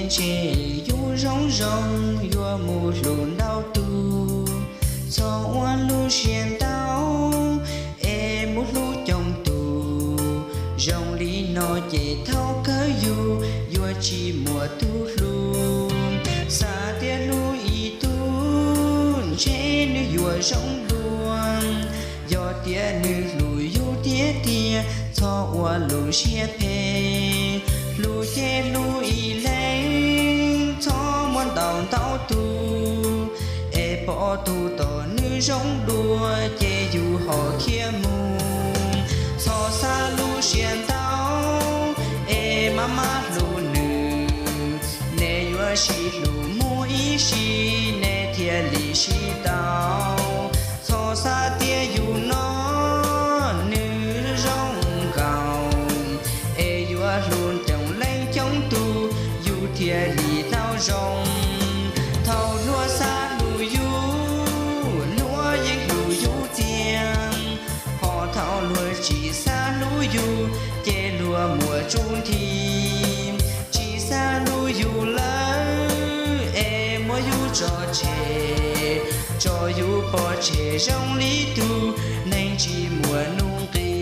ntshe yus zoo zoo yuav mus hlub ntau tus. Txhob ua lub siab ntau es mus hlub coob tus. Zoo li no ces thaum kawg yus yuav tsis muaj tus hlub. Xav tias hlub ib tug ntshe nws yuav zoo dua. Yog tias nws hlub yus tiag tiag txhob ua lub siab phem. Hlub ces hlub ib leeg txhob muaj ntau ntau tus. Es pom tus tom nws zoo dua ces yus ho khiav mus. Txhob xav lub siab ntau es maj maj hlub nws. Neb yuav sib hlub mus ib sim neb thiaj li sib tau. Txhob xav tias yus no nws zoo nkaus es yuav hlub coob leej coob tus yus thiaj li tau zoo. Thaum luag xav hlub yus luag yeej hlub yus tiag. Ho thaum luag tsis xav hlub yus ces luag muaj tsum nthi. Tsis xav hlub yus lawm es muab yus tso tseg, tso yus pov tseg zoo li tus neeg tsis muaj nuj nqis.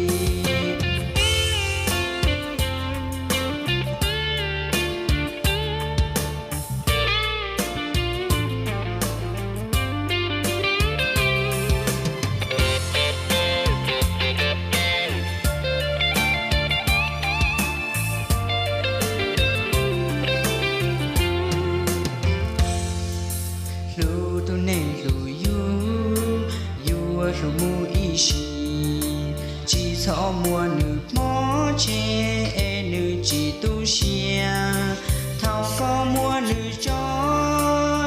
Hlub tus neeg hlub yus, yuav hlub mus ib sim. Tsis txhob muab nws pov tseg es nws tsis tu siab. Thaum koj muab nws tso,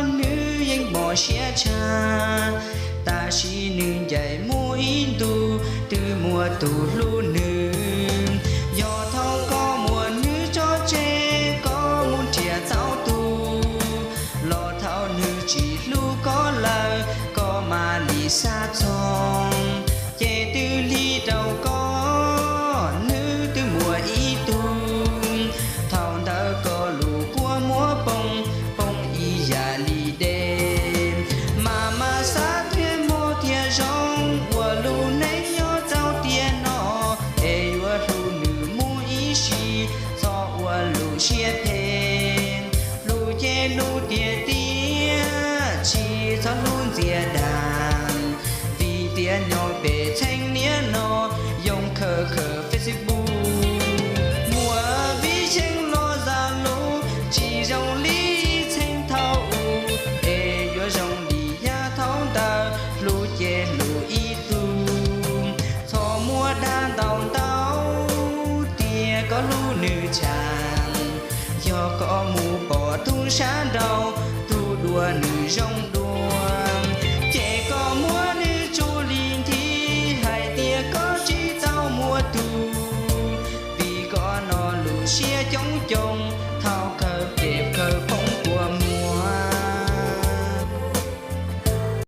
nws yeej mob siab tshaj. Tab sis nws ncaim mus ib ntus, twb muaj tus hlub nws. Yog thaum koj muab nws tso tseg, koj mus nrhiav tau tus, los thaum nws tsis hlub koj lawm, koj mam li xav txog. Ces twb lig rau koj, nws twb muaj ib tug. Thaum ntawd koj lub kua muab poob, poob ib yam li dej. Mas mas xav thiaj mob thiaj zoo, ua lub neej nyob rau tiam no, es yuav hlub nws mus ib sim, txhob ua lub siab phem. Hlub ces hlub tiag tiag, tsis txhob hlub ntxias dag. Vim tias nyob peb txheej niaj no, yoo khawm khawm Facebook, muaj vib zeej los Zalo, tsis zoo li txheej thaum ub, es yuav zoo li yav thaum ntawd, hlub ces hlub ib tug. Txhob muab dag ntau ntau, tias koj hlub nws tshaj. Yog koj mus pom tus sab nraud, tus dua nws zoo dua.